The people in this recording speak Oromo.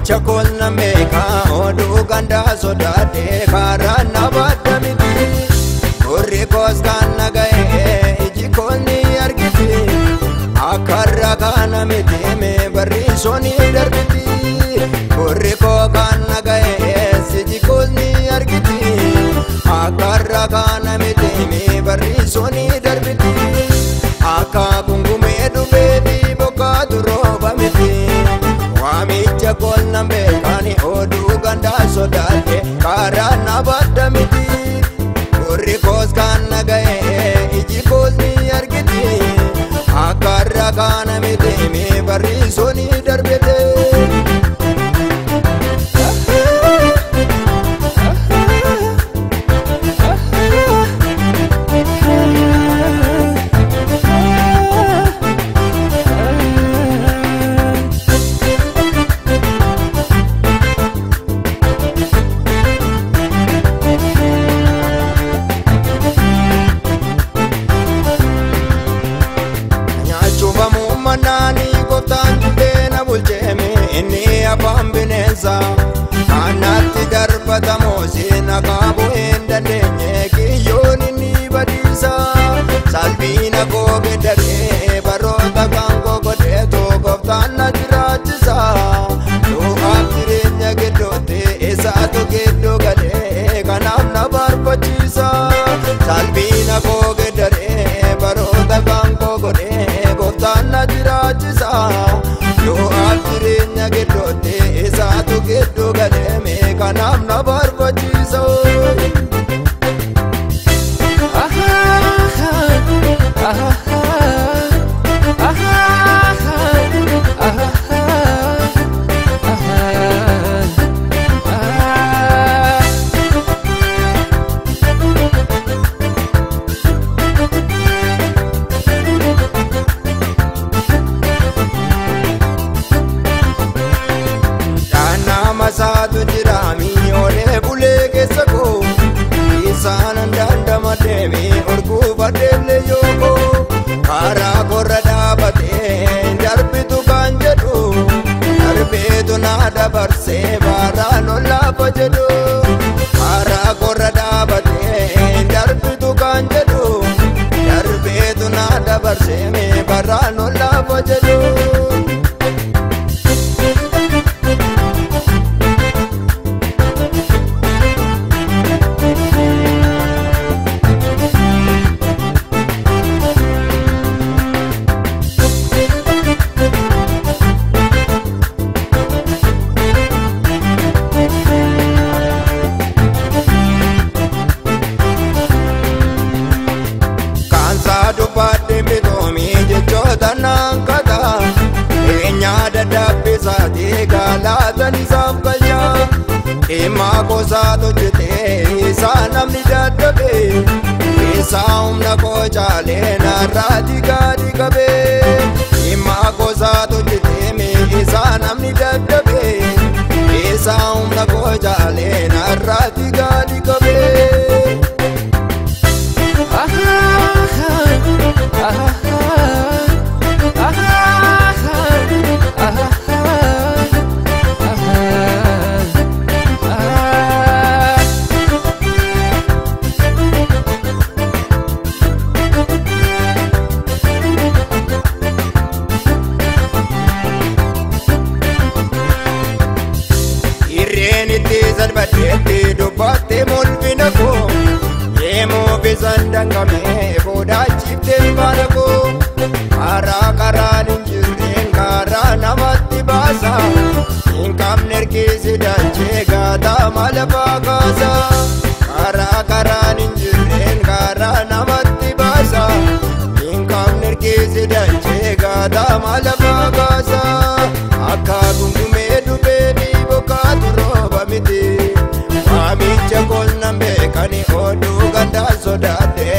Waamicha kolna meeqa oduu gandaa sodaatee karaa na badda miti. Gurri koos kan na ga'e iji koos ni argiti. Akka kana miti mee barriisoo ni darbiti. Gurri koo kan na ga'e iji koos ni argiti. Akka kana miti mee barriisoo ni darbiti. Akka gungumee dhufee bokkaatu rooba miti. Waamicha kolna beekani oduu gandaa sodaate karaa na badda miti. Gurri koos kan na ga'e iji koos ni argiti. Akka kana miti mee barriisoo ni darbite. Inni afaan bineensa kanatti darbatamoo seena qabu hin dandeenye kiyyoon inni badiisa. Salphina koo geeddaree baroota kan koo godheetu gooftaan na jiraachisa. Du'aaf jireenya gidduutti isaatu gidduu galee kanaaf na barbaachisa. Salphina koo geeddaree baroota kan koo godhee gooftaan na jiraachisa. Du'aaf jireenya gidduutti isaatu gidduu galee kanaaf na barbaachisa. Masaatu jiraami olee bulee keessa koo isaan dandamadheemi urguufadheellee yookoo karaa korra dhaabatee darbitu kan jedhu darbeetu na dabarsee baaraan ol laafa jedhu karaa korra dhaabatee darbitu kan jedhu darbeetu na dabarsee baaraan ol laafa jedhu. Dubbadde bitoomi jechoota naan kata eenyaa dadhabbisaati galaatan isaaf galcha. Dhimma gosaatu hojjetee isaa namni dadhabe isaa humna koo caalee narraati gadi qabe. Dhimma gosaatu hojjetee isaa namni dadhabe isaa humna koo caalee narraati gadi qabe. Irreen itti salphateetti dubbattee mul'ina koo yeemuu bisan danqamee boodaachiftee faana koo karaa karaan hin jirreen karaa namatti baasa hin qabne ergiisi dachee gaatama lafaa kaasa. Karaa karaan hin jirreen karaa namatti baasa hin qabne ergiisi dachee gaatama lafaa kaasa. Akka gungumee dhufee bokkaatu rooba miti. Waamicha kolna beekani oduu gandaa sodaate